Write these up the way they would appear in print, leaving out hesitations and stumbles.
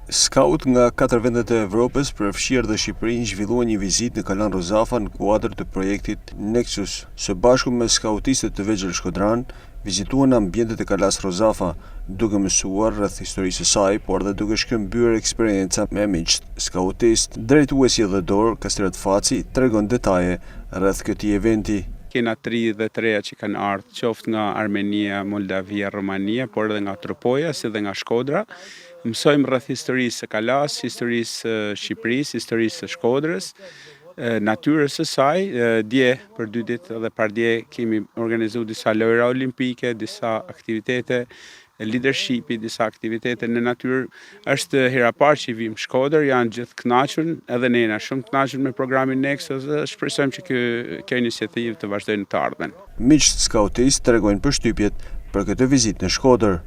Skautë nga katër vendet e Evropës, përfshirë dhe Shqipërinë, zhvilluan një vizitë në Kalanë Rozafa në kuadër të projektit Nexus. Së bashku me skautistët të vegjël shkodranë, vizituan ambientet e Kalasë Rozafa, duke mësuar rreth historisë së saj, por edhe duke shkëmbyer eksperienca me miqtë skautistë. Drejtuesi Dhetor Kastriot Faci tregon detaje rreth këtij eventi. Kena të rinj dhe të reja që kanë ardhë qoftë nga Armenia, Moldavia, Romania, por edhe nga Tropoja, si dhe nga Shkodra. Mësojmë rreth historisë së kalasë, historisë së Shqipërisë, historisë së Shkodrës, natyrës së saj. Dje për dy ditë dhe pardje kemi organizu disa lojra olimpike, disa aktivitete leadershipi, disa aktivitete në natyrë. Është hera parë që vijmë Shkodër, janë gjithë kënaqur, edhe ne jena shumë kënaqur me programin Nexus dhe shpresojmë që kjo iniciativë të vazhdojë në të ardhmen. Miqtë skautistë tregojnë përshtypjet për këtë vizitë në Shkodër.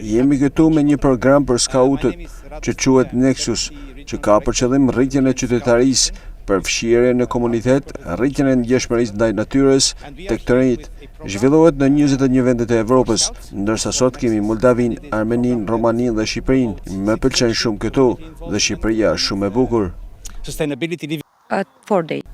Jemi këtu me një program për skautët që quhet Nexus, që ka për qëllim rritjen e qytetarisë, përfshirjen në komunitet, rritjen e ndjeshmërisë ndaj natyrës tek të rinjtë. Zhvillohet në 21 vende të Evropës, ndërsa sot kemi Moldavinë, Armeninë, Romaninë dhe Shqipërinë. Më pëlqen shumë këtu dhe Shqipëria është shumë e bukur.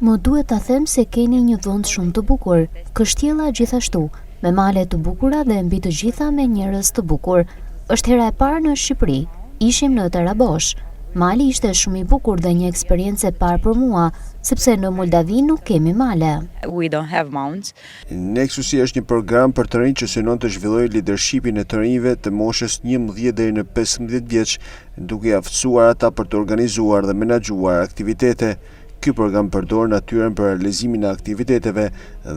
Më duhet ta them se keni një vend shumë të bukur, kështjella gjithashtu, me male të bukura dhe mbi të gjitha me njerëz të bukur. Është hera e parë në Shqipëri. Ishim në Tarabosh. Mali ishte shumë i bukur dhe një eksperiencë e parë për mua, sepse në Moldavi nuk kemi male. We don't have mounts. Nexusi është një program për të rinj që synon të zhvillojë leadershipin e të rinjve të moshës 11 deri në 15 vjeç, duke i aftësuar ata për të organizuar dhe menaxhuar aktivitete. Ky program përdor natyrën për realizimin e aktiviteteve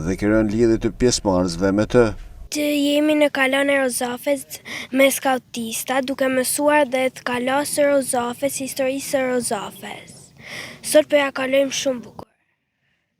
dhe krijon lidhje të pjesëmarrësve me të. Të jemi në Kalanë e Rozafës me skautista, duke mësuar rreth Kalasë së Rozafës, historisë së Rozafës. Sot po ja kalojmë shumë bukur.